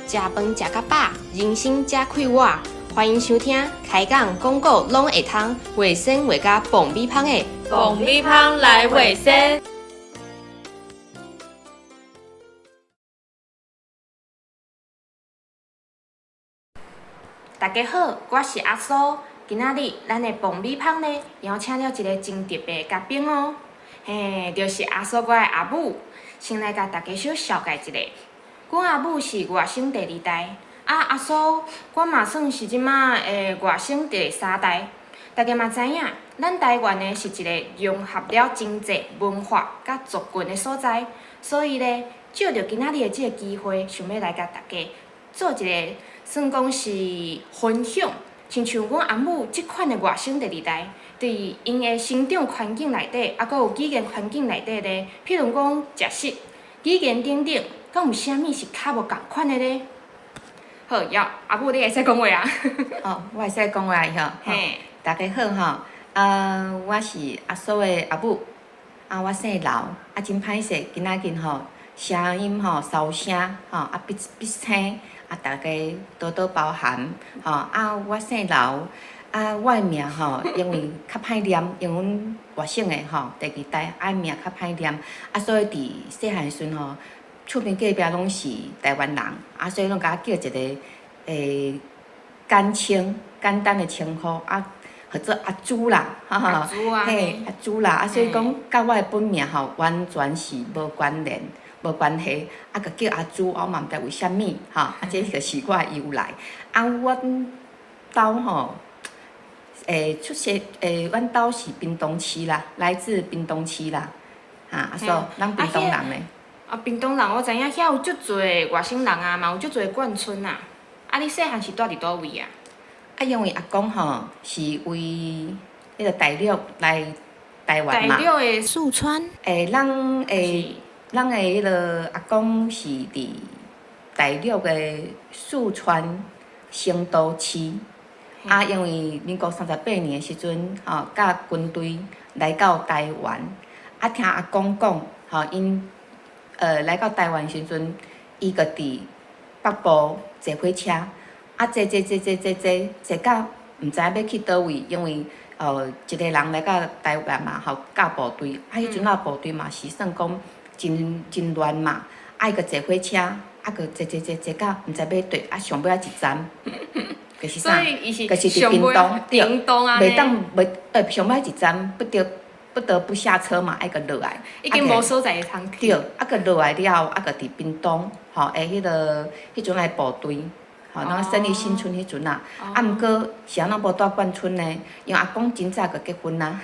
食飯食甲飽，人生才快活。歡迎收聽開講廣告攏會通，衛生話佮爆米香的爆米香來衛生。大家好，我是阿蘇。今仔日咱的爆米香呢，邀請了一个真特別的嘉賓哦。嘿，就是阿蘇我的阿母。先來共大家小紹介一下，阮阿母是外省第二代，啊阿蘇我嘛算是這馬的外省第三代。大家嘛知影，咱台灣呢是一个融合了真濟文化佮族群的所在，所以呢，藉著今仔日的這个機會，想欲來共大家做一个算講是分享，親像阮阿母這款的外省第二代，佇𪜶的成長環境內底，猶閣有語言環境內底咧，譬如講食食、語言等等，敢有啥物是較無仝款的咧？好，枵阿母你會使講話啊？哦，我會使講話吼。嘿，大家好吼，啊，我是阿蘇的阿母，啊，我姓劉，啊，真歹勢，今仔日吼聲音吼沙聲吼，啊，鼻鼻聲，啊，大家多多包涵，吼，啊，我姓劉，啊，我的名吼，因為較歹念，因為阮外省的吼，第二代，啊，名較歹念，啊，所以佇細漢時陣吼，厝邊隔壁攏是台灣人，啊，所以攏共我叫一个簡稱，簡單的稱呼，啊，號做阿朱啦，哈阿朱啊，嘿，阿朱啦，啊，所以講，佮我的本名吼，完全是無關聯、無關係，啊，閣叫阿朱，我嘛毋知為啥物，吼，啊，這就是我的由來。啊，阮兜吼，出世，阮兜是屏東市啦，來自屏東市啦，哈，啊，所以咱屏東人的。啊，屏東人我知影，遐有足濟外省人啊，嘛有足濟眷村啊。啊，你細漢是住佇佗位啊？啊，因為阿公吼是為彼个大陸來台灣嘛。大陸的四川。咱的咱的彼个阿公是佇大陸的四川成都市。啊，因為民國38年的時陣，吼，佮軍隊來到台灣。啊，聽阿公講，吼，𪜶來到台灣時陣，伊就佇北部坐火車，啊，坐坐坐坐坐坐坐到毋知影欲去佗位，因為一个人來到台灣嘛，吼，佮部隊，啊，彼陣仔部隊嘛是算講真真亂嘛，啊，伊閣坐火車，啊，閣坐坐坐坐到毋知欲佗，啊，上尾仔一站，就是啥？就是佇屏東，對，袂當袂，上尾仔一站不得不得不下車嘛，愛閣落來。已經無所在會通去。對，啊，閣落來了後，啊，閣佇屏東，吼，彼个彼陣的部隊，吼，咱勝利新村彼陣啊，啊，毋過是按怎無蹛眷村呢？因為阿公真早就結婚啊，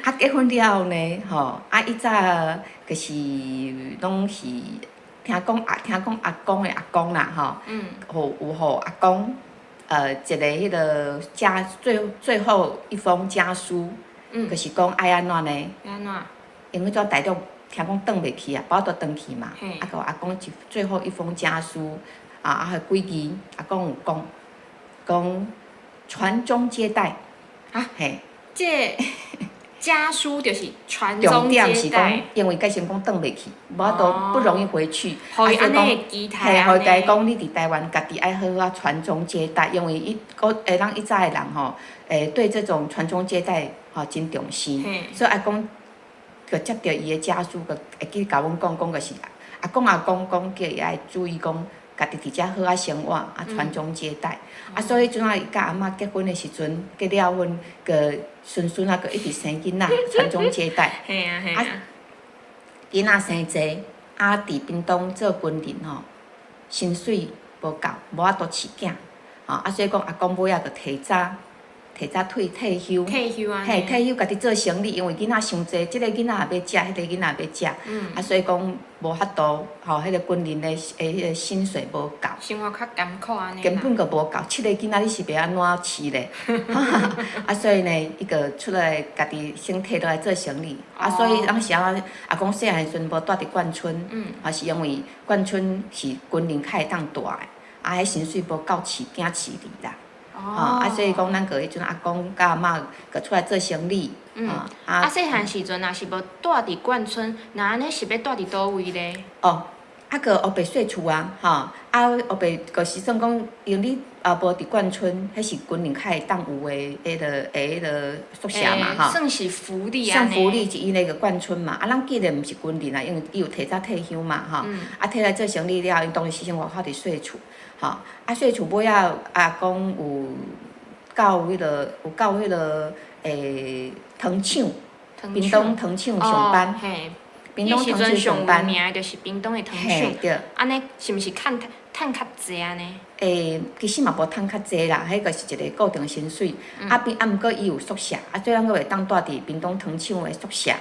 啊，結婚了後呢，吼，啊，伊早就是攏是聽講阿聽講阿公的阿公啦，吼，予有予阿公，一个彼个家最最後一封家書。就是講愛按怎呢？按怎？因為彼陣大陸聽講轉袂去啊，無法度轉去嘛。啊，閣阿公一最後一封家書，啊啊，彼幾字阿公有講，講傳宗接代。啊？嘿。這家書就是傳宗接代。重點是講，因為改成講轉袂去，無法度不容易回去。啊，所以講，嘿，予伊家講，你佇台灣家己愛好好傳宗接代，因為伊古咱以早的人吼，對這種傳宗接代吼真重視，所以阿公閣接著伊的家書，閣會記共阮講講，就是阿公阿公講叫伊愛注意講，家己佇遮好好生活，啊傳宗接代。啊，所以彼陣仔伊佮阿嬤結婚的時陣，結了婚，閣孫孫仔閣一直生囡仔，傳宗接代。嘿啊嘿啊。囡仔生濟，啊，佇屏東做軍人吼，薪水無夠，無法度飼囝，吼啊，所以講阿公尾仔就提早。提早退退休，退休啊，嘿，退休家己做生理，因為囡仔傷濟，這个囡仔也欲食，彼个囡仔也欲食，啊，所以講無法度，吼，彼个軍人的彼个薪水無夠，生活較艱苦按呢根本就無夠，七个囡仔你是欲按怎飼咧？啊，所以呢，伊就出來家己先退落來做生理，啊，所以當時啊，阿公細漢時陣無蹛佇眷村，啊，是因為眷村是軍人較會當蹛的，啊，彼薪水無夠飼囝飼兒啦。哦，啊，所以講，咱閣彼陣阿公佮阿嬤閣出來做生理。啊，細漢時陣若是無蹛佇眷村，那按呢是欲蹛佇佗位咧？哦，啊，閣烏白稅厝啊，吼，啊，烏白就是算講，因為你啊無佇眷村，彼是軍人較會當有的彼個宿舍嘛，吼。算是福利算福利是伊那個眷村嘛，啊，咱既然毋是軍人啊，因為伊有提早退休嘛，吼，啊，提來做生理了，𪜶當時生活較佇稅厝，吼，啊，稅厝尾仔阿公有到彼個糖廠，屏東糖廠上班。屏東糖廠上班，有名的就是屏東的糖廠。對。按呢是毋是趁趁較濟按呢？其實嘛無趁較濟啦，彼個是一個固定薪水。啊，變啊，毋過伊有宿舍，啊，所以咱閣會當蹛佇屏東糖廠的宿舍。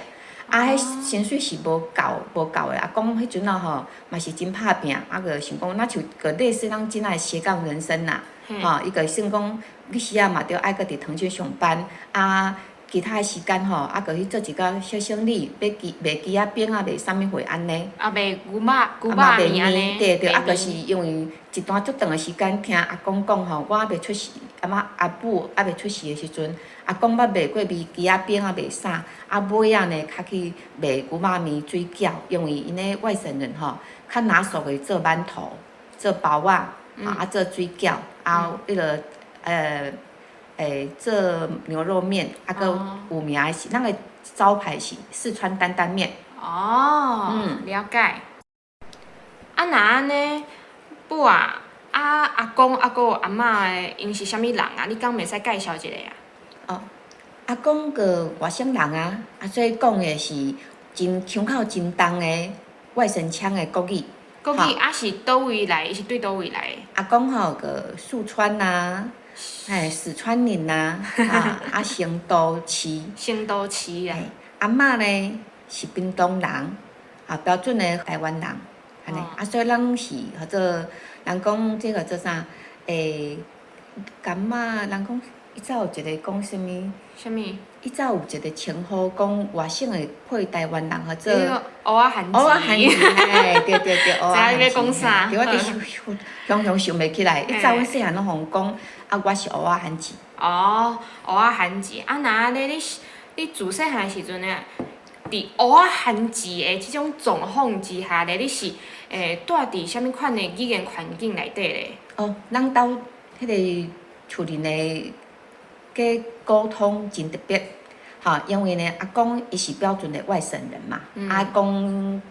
啊，彼薪水是無夠，無夠的。阿公彼陣仔吼，嘛是真拍拚，啊，閣想講，若像閣類似咱這仔的斜槓人生啦，吼，伊閣算講，彼時仔嘛著愛閣佇糖廠上班，啊。其他的時間吼，啊，閣去做一寡小生意，買雞賣雞仔餅啊，賣啥物貨按呢？啊，賣牛肉麵按呢？對對，啊，就是因為一段足長的時間，聽阿公講吼，我猶未出世，阿嬤阿母猶未出世的時陣，阿公捌賣過賣雞仔餅啊，賣啥，啊尾仔呢，較去賣牛肉麵、水餃，因為𪜶的外省人吼，較拿手的做饅頭、做包仔，啊做水餃，啊彼個做牛肉麵，啊，閣有名的是，咱的招牌是四川擔擔麵。哦，了解。啊，若按呢，母啊，啊阿公啊，閣有阿嬤的，𪜶是啥物人啊？你敢袂使介紹一下啊？哦，阿公閣外省人啊，啊，所以講的是真腔口真重的外省腔的國語。國語啊是佗位來？伊是對佗位來的？阿公吼閣四川啊。哎，四川人吶，啊，啊，成都市。成都市啊。阿嬤呢是屏東人，啊，標準的台灣人，按呢，啊，所以咱是號做，人講這個做啥？柑仔，人講以早有一個講啥物？啥物？以早有一個稱呼，講外省的配台灣人，號做。蚵仔番蚵仔番薯，嘿，對對對，蚵仔知影你欲講啥？對，我佇雄雄想袂起來，以早阮細漢攏予人講，啊，我是蚵仔番薯。哦，蚵仔番薯，啊，若按呢，你自細漢的時陣呢，佇蚵仔番薯的這種狀況之下咧，你是蹛佇啥物款的語言環境內底咧？哦，咱兜彼個厝裡的個溝通真特別，吼，因為呢，阿公伊是標準的外省人嘛，啊講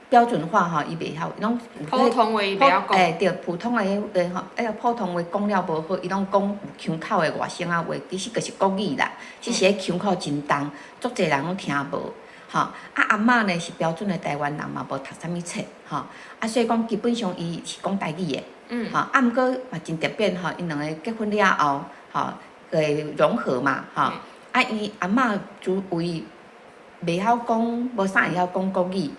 標準話吼，伊袂曉，攏普通話伊袂曉講。欸對，普通的吼，彼個普通話講了無好，伊攏講有腔口的外省仔話，其實就是國語啦，只是彼腔口真重，足濟人攏聽無，吼。啊阿嬤呢是標準的台灣人嘛，無讀啥物冊，吼，啊所以講基本上伊是講台語的，吼，啊毋過嘛真特別吼，𪜶兩個結婚了後，吼，會融合嘛，吼，啊伊阿嬤就為袂曉講，無啥會曉講國語，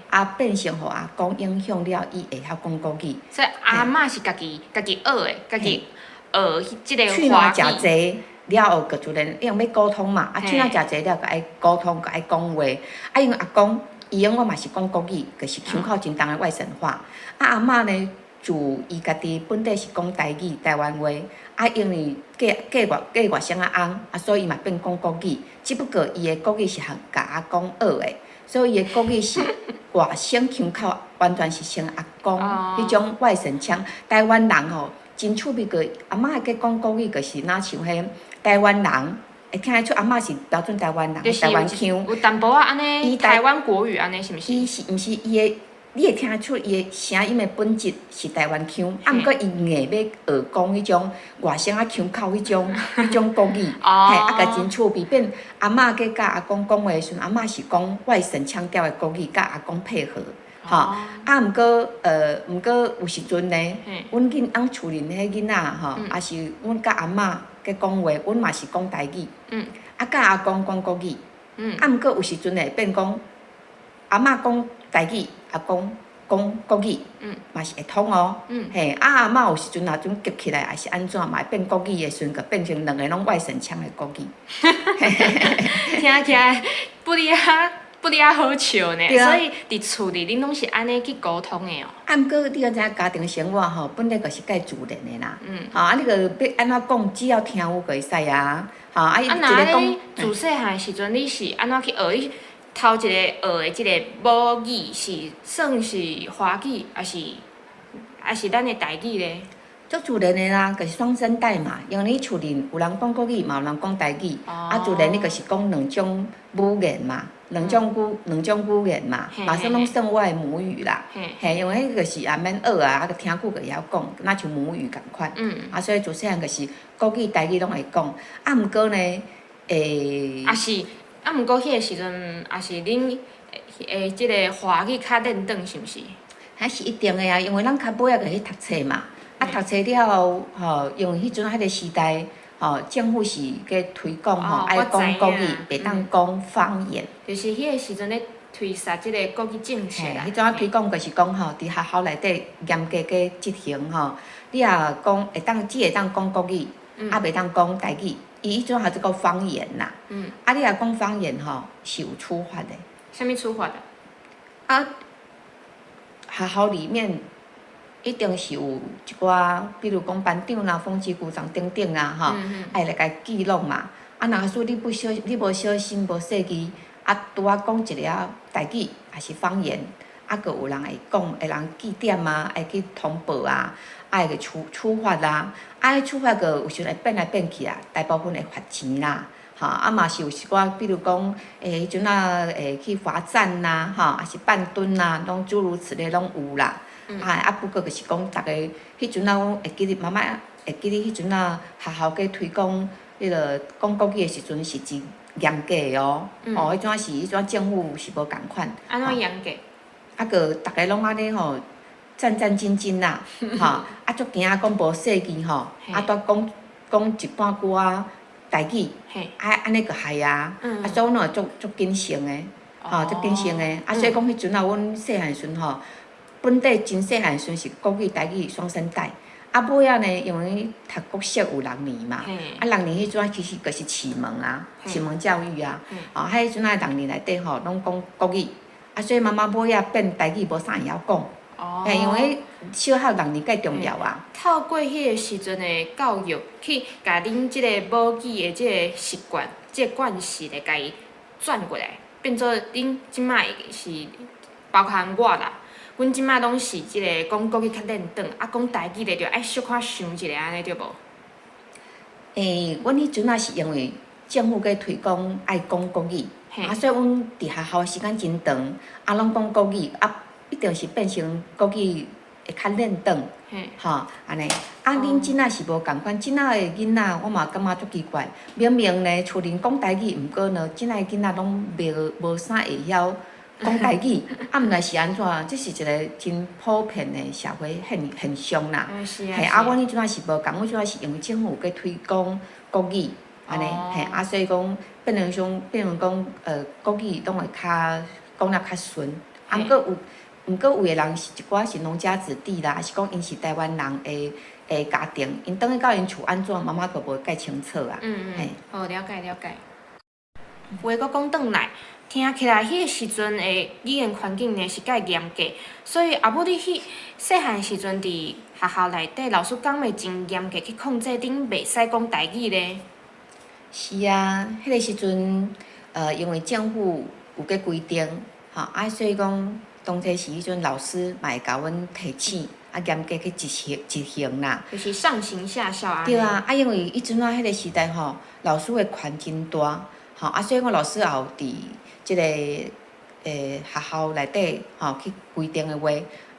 啊變成予阿公影響了，伊會曉講國語。所以阿嬤是家己學的，家己學這個喙瀾誠濟了後，閣自然因為欲溝通嘛，啊喙瀾誠濟了，閣愛溝通，閣愛講話。啊因為阿公伊永遠嘛是講國語，就是腔口真重的外省話。啊阿嬤呢，自伊家己本底是講台語、台灣話，啊，因為嫁外省仔翁，啊，所以伊嘛變講國語。只不過伊的國語是共阿公學的，所以伊的國語是外省腔口，完全是像阿公彼種外省腔。台灣人吼真趣味個，阿嬤會講國語，就是若像彼台灣人，會聽得出阿嬤是標準台灣人，台灣腔。有淡薄仔按呢，台灣國語按呢，是毋是？伊是毋是伊的？你會聽得出伊的聲音的本質是台灣腔，啊，毋過伊硬欲學講彼種外省仔腔口彼種國語，嘿，啊，閣真趣味。變阿嬤閣佮阿公講話的時陣，阿嬤是講外省腔調的國語，佮阿公配合，吼。啊，毋過有時陣呢，阮囡翁厝裡彼囡仔吼，也是阮佮阿嬤閣講話，阮嘛是講台語，啊，佮阿公講國語，啊，毋過有時陣會變講阿嬤講台語，阿公講國語，嘛是會通哦。嘿，啊阿嬤有時陣若陣急起來，抑是按怎，嘛會變國語的時陣，就變成兩个攏外省腔的國語。聽起來不離啊不離啊好笑呢。所以佇厝裡恁攏是按呢去溝通的哦。啊，毋過你也知影家庭生活吼，本來就是介自然的啦。吼，啊，你著欲按怎講，只要聽有就會使啊。吼，啊，伊一個講。啊，若按呢自細漢的時陣，你是按怎去學？你頭一個學的這个母語是算是華語，抑是咱的台語咧？足自然的啦，就是雙聲帶嘛。因為你厝裡有人講國語，嘛有人講台語，啊，自然你就是講兩種語言嘛，兩種語言嘛，嘛算攏算我的母語啦。嘿，因為彼個是也免學啊，啊，聽久就會曉講，若像母語仝款。啊，所以自細漢就是國語、台語攏會講。啊，毋過呢，欸，啊是，啊，毋過彼个時陣，也是恁的這个華語較輪轉，是毋是？彼是一定的啊，因為咱較尾仔就去讀冊嘛。啊，讀冊了後，吼，因為彼陣彼个時代，吼，政府是咧推廣吼，愛講國語，袂當講方言。就是彼个時陣咧推捒這个國語政策啦。彼陣仔推廣就是講吼，佇學校內底嚴格咧執行吼，你若講會當，只會當講國語，啊，袂當講台語。伊彼陣還這個方言啦。啊，你若講方言吼，是有處罰的。啥物處罰啊？啊，學校裡面一定是有一寡，比如講班長啦、風紀股長等等啊，吼，愛來共記錄嘛。啊，若說你無小心、無細膩，啊，拄仔講一个仔台語，抑是方言，啊，閣有人會講，會人記點啊，會去通報啊，啊，會處罰啊。啊，彼處罰閣有時陣會變來變去啊，大部分會罰錢啦，吼，啊嘛是有一寡，比如講，欸，彼陣仔會去罰站啦，吼，抑是半蹲啊，攏諸如此類攏有啦。啊啊，不過就是講，逐个彼陣仔，阮會記得媽媽會記得彼陣仔學校咧推廣彼个講國語的時陣是真嚴格的哦。哦，彼陣仔政府是無仝款。按怎嚴格？啊，閣逐个攏按呢吼，戰戰兢兢啦，吼，啊，足驚講無細膩吼，啊，拄講講一半句仔台語，啊，按呢閣害啊，啊，所以阮攏會足足謹慎的，吼，足謹慎的，啊，所以講彼陣仔阮細漢時陣吼，本底真細漢時陣是國語、台語雙聲帶，啊，尾仔呢，因為讀國小有六年嘛，啊，六年彼陣仔其實就是啟蒙啊，啟蒙教育啊，哦，啊，彼陣仔六年內底吼，攏講國語，啊，所以媽媽尾仔變台語無啥會曉講，嘿，因為小學六年較重要啊。透過彼个時陣的教育，去共恁這个母語的這个習慣、這个慣勢來共伊轉過來，變做恁這擺是包含我啦。阮這擺攏是這个講國語較輪轉，啊講台語咧，就愛小可想一下按呢對無？欸，阮彼陣仔是因為政府咧推廣愛講國語，啊，所以阮佇學校時間真長，啊，攏講國語，啊，一定是變成國語會較輪轉，吼，按呢。啊，恁這仔是無仝款，這仔的囡仔我嘛感覺足奇怪，明明呢厝裡講台語，毋過呢，這仔的囡仔攏袂無啥會曉講台語，啊，毋知是按怎，這是一个真普遍的社會現象啦。嘿，啊，阮彼陣仔是無仝，阮這仔是因為政府咧推廣國語，按呢，嘿，啊，所以講變成講，國語攏會較講得較順。啊，毋過有的人是一寡是農家子弟啦，抑是講𪜶是台灣人的家庭，𪜶轉去到𪜶厝按怎，媽媽閣無介清楚啊。嘿。好，了解了解。話閣講轉來，聽起來彼个時陣的語言環境呢是蓋嚴格，所以阿母你彼細漢時陣佇學校內底，老師敢會真嚴格去控制恁袂使講台語咧？是啊，彼个時陣，因為政府有咧規定，吼，啊，所以講當初時彼陣老師嘛會共阮提醒，啊，嚴格去執行啦。就是上行下效啊。對啊，啊，因為彼陣仔彼个時代吼，老師的權真大，吼，啊，所以講老師也有佇這个學校內底吼去規定的話，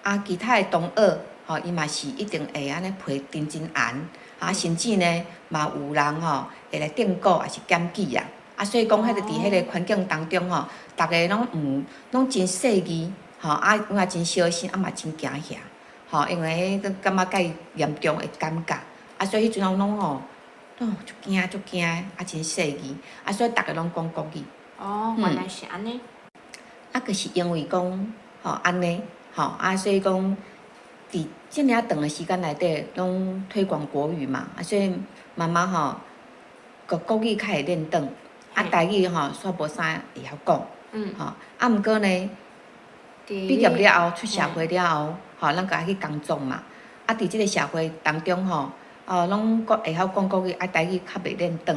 啊，其他的同學吼，伊嘛是一定會按呢批定真嚴，啊，甚至呢嘛有人吼會來頂告抑是檢舉啊，啊，所以講彼个佇彼个環境當中吼，逐个攏毋攏真細膩，吼，啊，嘛真小心，啊嘛真驚嚇，吼，因為彼個感覺較嚴重會尷尬，啊，所以彼陣攏吼，攏足驚足驚，啊，真細膩，啊，所以逐个攏講國語。哦，原來是按呢。啊，就是因為講吼按呢，吼啊，所以講佇遮爾長的時間內底，攏推廣國語嘛，啊，所以媽媽吼，閣國語較會輪轉，啊，台語吼煞無啥會曉講，吼，啊，毋過呢，畢業了後出社會了後，吼，咱閣愛去工作嘛，啊，佇這个社會當中吼，哦，攏閣會曉講國語，啊，台語較袂輪轉。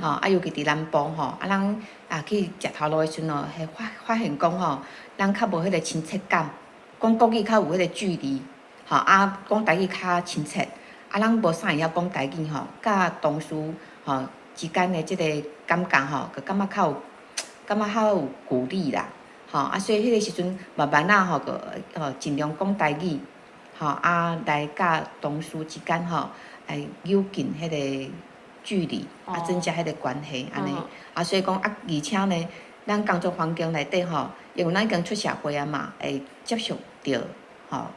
吼，啊，尤其佇南部吼，啊，咱啊去食頭路的時陣哦，會發現講吼，咱較無彼個親切感，講國語較有彼個距離，吼，啊，講台語較親切，啊，咱無啥會曉講台語吼，佮同事吼之間的這個感覺吼，就感覺較有距離啦，吼，啊，所以彼個時陣慢慢仔吼，就吼盡量講台語，吼，啊，來佮同事之間吼，來友近彼個距離，啊，增加彼個關係，按呢，啊，所以講啊，而且呢，咱工作環境內底吼，因為咱已經出社會啊嘛，會接觸著吼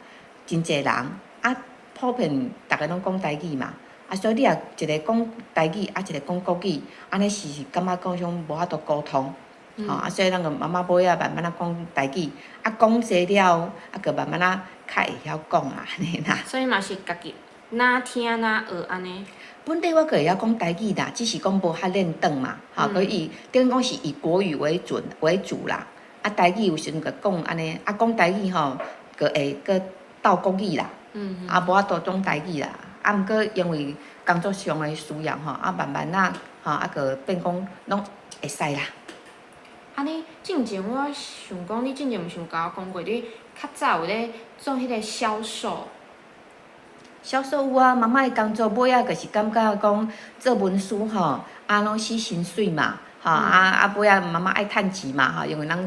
真濟人，啊，普遍逐家攏講台語嘛，啊，所以你若一個講台語，啊，一個講國語，按呢是感覺講種無法度溝通，吼，啊，所以咱就慢慢尾仔慢慢仔講台語，啊，講濟了，啊，閣慢慢仔較會曉講啊，按呢啦。所以嘛是家己若聽若學按呢。本底我閣會曉講台語啦，只是講無較練轉嘛，吼，閣伊等於講是以國語為準為主啦，啊，台語有時陣閣講按呢，啊，講台語吼，閣會閣鬥國語啦，啊，無法度講台語啦，啊，毋過因為工作上的需要吼，啊，慢慢仔吼，啊，閣變講攏會使啦。啊，你進前我想講，你進前毋是有共我講過，你較早有咧做彼個銷售？銷售有啊，媽媽的工作尾仔就是感覺講做文書吼，啊，攏死薪水嘛，吼，啊啊尾仔媽媽愛趁錢嘛，吼，因為咱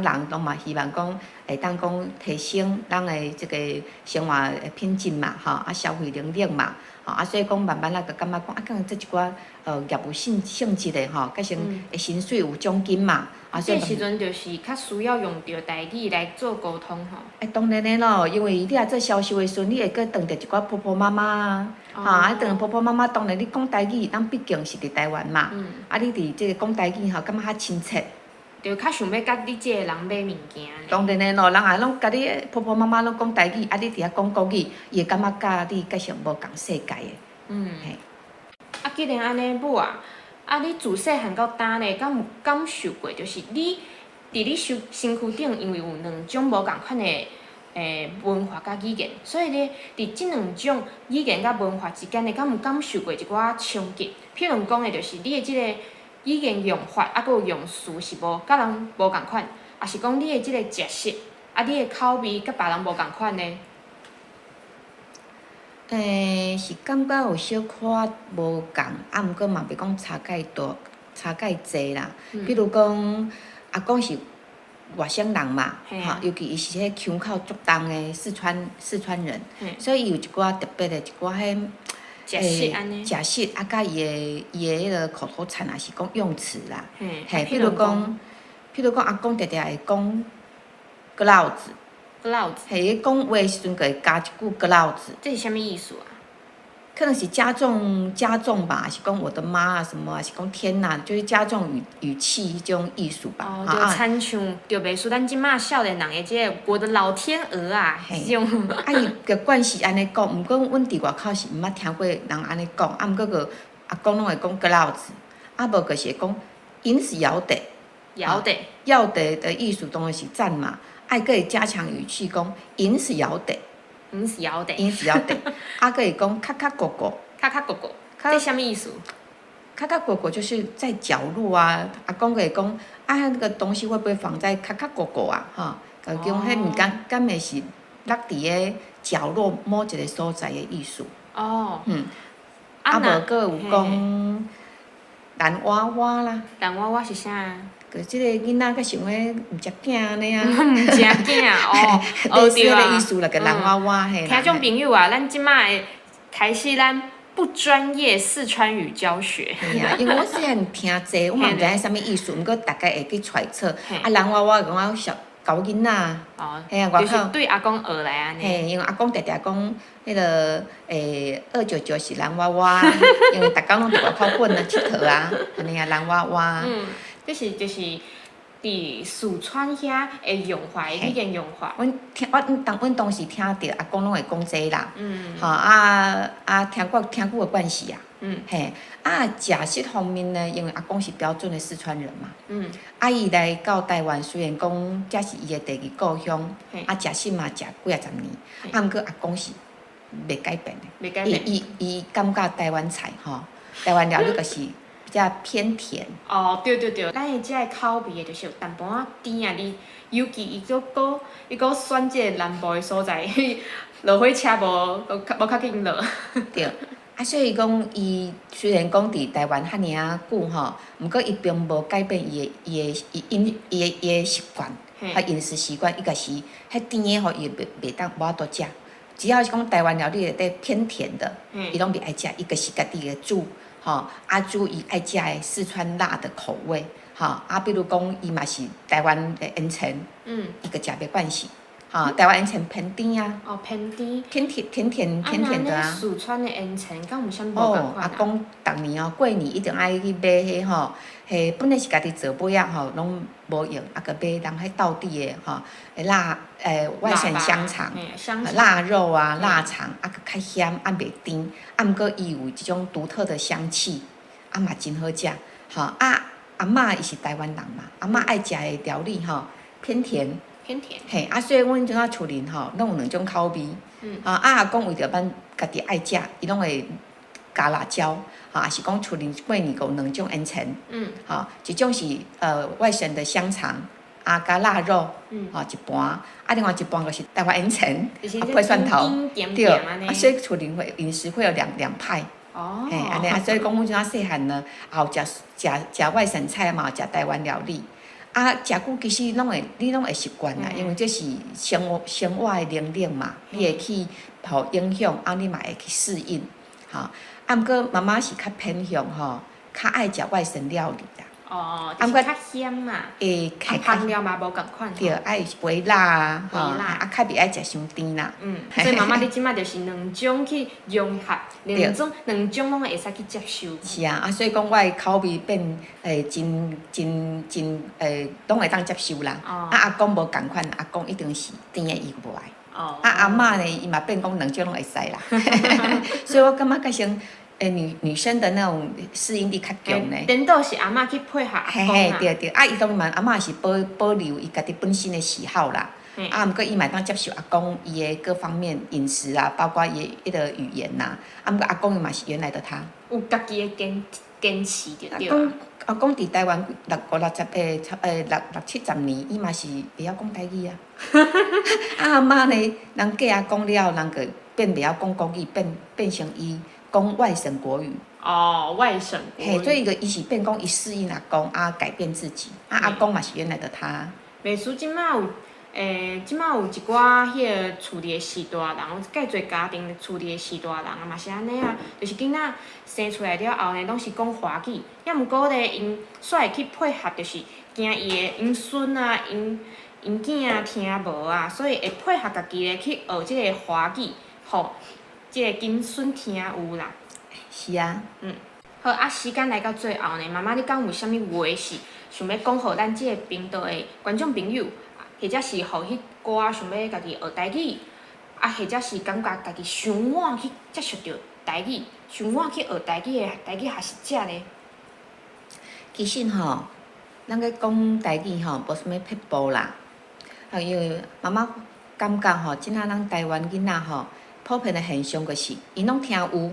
人攏嘛希望講會當講提升咱的這個生活的品質嘛，吼，啊消費能力嘛，吼，啊所以講慢慢仔就感覺講啊，敢做一寡業務性質的吼，較先薪水有獎金嘛，啊所以。這時陣就是較需要用著台語來做溝通吼。欸，當然的咯，因為你若做銷售的時陣，你會閣當著一寡婆婆媽媽啊，吼，啊當婆婆媽媽當然你講台語，咱畢竟是佇台灣嘛，啊你佇這個講台語吼，感覺較親切。就較想欲佮你這個人買物件。當然的咯，人也攏共你婆婆媽媽攏講台語，啊你佇遐講國語，伊會感覺佮你結成無仝世界的。嘿。啊，既然按呢母啊，啊你自細漢到今咧，敢有感受過？就是你佇你身軀頂，因為有兩種無仝款的文化佮語言，所以咧，佇這兩種語言佮文化之間咧，敢有感受過一寡衝擊？譬如講的，就是你的這個語言用法，啊，閣有用詞是無佮人無仝款，抑是講你的這個食食，啊，你的口味佮別人無仝款呢？是感覺有小可無仝，啊，毋過嘛袂講差介大，差介濟啦。比如講，阿公是外省人嘛，吼，尤其伊是彼腔口足重的四川人，所以伊有一寡特別的一寡彼食食按呢？食食啊，佮伊的彼個口頭禪，抑是講用詞啦。嘿，譬如講，阿公定定會講閣老子。閣老子。嘿，伊講話的時陣，閣會加一句閣老子。這是啥物意思啊？可能是加重吧，是講我的媽啊什麼，是講天哪，就是加重語氣這種意思吧。哦，就親像就袂輸咱這馬少年人的這個我的老天鵝啊，這種。啊，伊的慣勢按呢講，毋過阮佇外口是毋捌聽過人按呢講，啊，毋過閣阿公攏會講閣老子，啊無就是會講𪜶是枵得。枵得。枵得的意思當然是讚嘛，愛閣會加強語氣講𪜶是枵得。𪜶是枵得。𪜶是枵得，啊，閣會講較較國國。較較國國，這啥物意思？較較國國就是在角落啊，阿公閣會講啊，那個東西會不會放在較較國國啊？吼，就講彼物件敢會是落佇个角落某一個所在的意思。啊，無閣有講男娃娃啦。男娃娃是啥？就這個囡仔較像彼毋食囝按呢啊。毋食囝哦，類似彼個意思啦，叫男娃娃嘿。聽眾朋友啊，咱這馬會開始咱不專業四川語教學。嘿啊，因為我細漢聽濟，我嘛毋知影啥物意思，毋過大概會去揣測。啊，男娃娃講我小猴囡仔。嘿啊，就是對阿公學來按呢。嘿，因為阿公定定講，彼個二舅舅是男娃娃，因為逐工攏佇外口混啊、𨑨迌啊，按呢啊，男娃娃。嗯，這是就是佇四川遐的用法，語言用法。阮聽，我當阮當時聽著阿公攏會講這啦。吼啊啊，聽過聽久的關係啊。嘿，啊，食食方面呢，因為阿公是標準的四川人嘛。啊，伊來到台灣，雖然講這是伊的第二故鄉，啊，食食嘛食幾仔十年，啊，毋過阿公是袂改變的。袂改變。伊感覺台灣菜吼，台灣料理就是比較偏甜。哦，對對對，咱的這个口味的，就是有淡薄仔甜啊，你尤其伊閣閣伊閣選這个南部的所在，落火車無無較緊落。對，啊，所以講伊雖然講佇台灣遐爾仔久吼，毋過伊並無改變伊的伊的伊飲伊的伊的習慣，啊飲食習慣，伊就是彼甜的吼，伊袂袂當無法度食。只要是講台灣料理內底偏甜的，伊攏袂愛食，伊就是家己會煮，吼，啊煮伊愛食的四川辣的口味，吼，啊比如講伊嘛是台灣的芫菁，伊閣食袂慣勢，吼，台灣芫菁偏甜啊。哦，偏甜。甜甜甜甜甜甜的啊。四川的芫菁敢有啥物無仝款啊？阿公逐年哦，過年一定愛去買彼吼，彼本來是家己做粿仔吼，攏無用，啊閣買人彼道地的吼，臘外省香腸、臘肉啊、臘腸，啊閣較鹹，啊袂甜，啊毋過伊有這種獨特的香氣，啊嘛真好食，吼啊阿嬤伊是台灣人嘛，阿嬤愛食的料理吼偏甜。偏甜。嘿，啊，所以阮陣仔厝裡吼，攏有兩種口味。啊，阿公為著咱家己愛食，伊攏會加辣椒，吼，抑是講厝裡過年有兩種芫菁。吼，一種是外省的香腸，啊加臘肉，吼一盤，啊另外一盤就是台灣芫菁，啊配蒜頭，對，啊所以厝裡會飲食會有兩派。哦。嘿，按呢啊，所以講阮陣仔細漢呢，也有食食食外省菜嘛，有食台灣料理。啊，食久其實攏會，你攏會習慣啦，因為這是生活生活的能力嘛，你會去予影響，啊，你嘛會去適應，吼。啊，毋過媽媽是較偏向吼，較愛食外省料理啦。哦，就是較鹹嘛。會，香料嘛無仝款。對，愛微辣啊，吼，啊，較袂愛食傷甜啦。嗯，所以媽媽你這擺就是兩種去融合，兩種兩種攏會使去接受。是啊，啊，所以講我的口味變真真真攏會當接受啦。啊，阿公無仝款，阿公一定是甜的伊無愛。啊，阿嬤呢，伊嘛變講兩種攏會使啦。所以我感覺較像女生的那種適應力較強呢。顛倒是阿嬤去配合阿公嘿嘿，對對，啊，伊當然嘛，阿嬤是保留伊家己本身的喜好啦。啊，毋過伊嘛會當接受阿公伊的各方面飲食啊，包括伊的彼個語言呐。啊，毋過阿公伊嘛是原來的他。有家己的堅持就對。阿公阿公佇台灣六五六十六六七十年，伊嘛是會曉講台語啊。啊，阿嬤呢，人嫁阿公了後，人就變袂曉講國語，變成伊講外省國語。哦，外省國語。嘿，所以個伊是變講伊適應阿公啊，改變自己。啊，阿公嘛是原來的他。袂輸這擺有，這擺有一寡彼个厝裡的序大人，蓋濟家庭厝裡的序大人啊，嘛是按呢啊，就是囡仔生出來了後呢，攏是講華語，抑毋過咧，𪜶煞會去配合，就是驚伊的𪜶孫啊、𪜶囝啊聽無啊，所以會配合家己咧去學這个華語，予這個囝孫聽有啦。是啊。好啊，時間來到最後呢，媽媽你敢有啥物話是想欲講予咱這个頻道的觀眾朋友，或者是予彼寡想欲家己學台語，啊，或者是感覺家己傷晚去接觸著台語，傷晚去學台語的台語學習者呢？其實吼，咱咧講台語吼，無啥物撇步啦。啊，因為媽媽感覺吼，這下咱台灣囡仔吼，普遍的現象就是，𪜶攏聽有，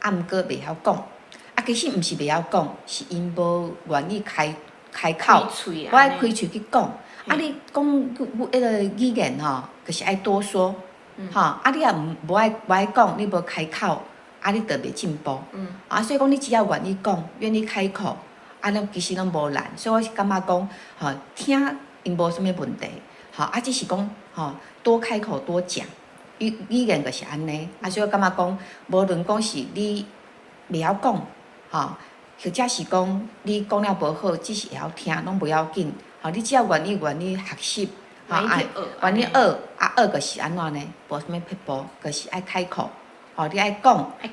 啊，毋過袂曉講。啊，其實毋是袂曉講，是𪜶無願意開開口，無愛開喙去講。啊，你講彼个語言吼，就是愛多說，吼。啊，你若毋無愛無愛講，你無開口，啊，你就袂進步。啊，所以講你只要願意講，願意開口，啊，攏其實攏無難。所以我是感覺講，吼，聽𪜶無啥物問題，吼，啊，只是講，吼，多開口多講，語言就是按呢。啊，所以我感覺講，無論講是你袂曉講，吼，或者是講你講了無好，只是會曉聽，攏無要緊。吼，你只要願意學習，吼，啊，願意學，啊，學就是按怎呢？無啥物撇步，就是愛開口，吼，你愛講，嘿，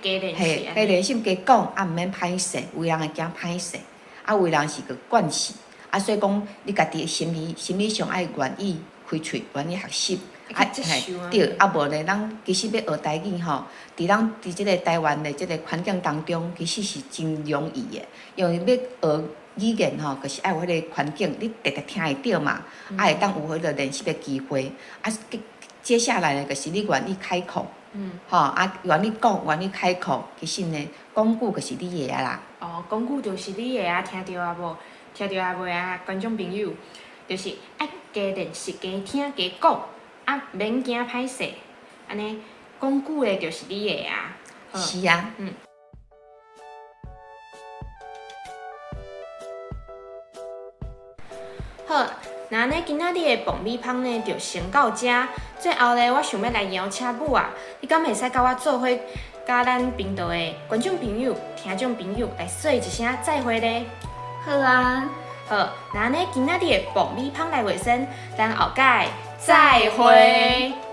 加練習加講，啊，毋免歹勢，有的人會驚歹勢，啊，有的人是閣慣勢，啊，所以講你家己心理上愛願意開喙，願意學習，啊，嘿，對，啊無咧，咱其實欲學台語吼，佇咱佇這个台灣的這个環境當中，其實是真容易的，因為欲學語言吼，就是愛有彼个環境，你直直聽會著嘛，啊會當有彼个練習的機會，啊，接下來呢，就是你願意開口，吼啊，願意講，願意開口，其實呢，講久就是你的啊啦。哦，講久就是你的啊，聽著啊無？聽著啊未啊？觀眾朋友，就是愛加練習、加聽、加講，啊，免驚歹勢，按呢講久的就是你的啊。是啊。好，那按呢今仔日的爆米芳呢，就先到遮。最後呢，我想欲來邀請母啊，你敢會使佮我做伙，佮咱頻道的觀眾朋友、聽眾朋友來說一聲再會咧？好啊。好，那按呢今仔日的爆米芳來衛生，咱後擺再會。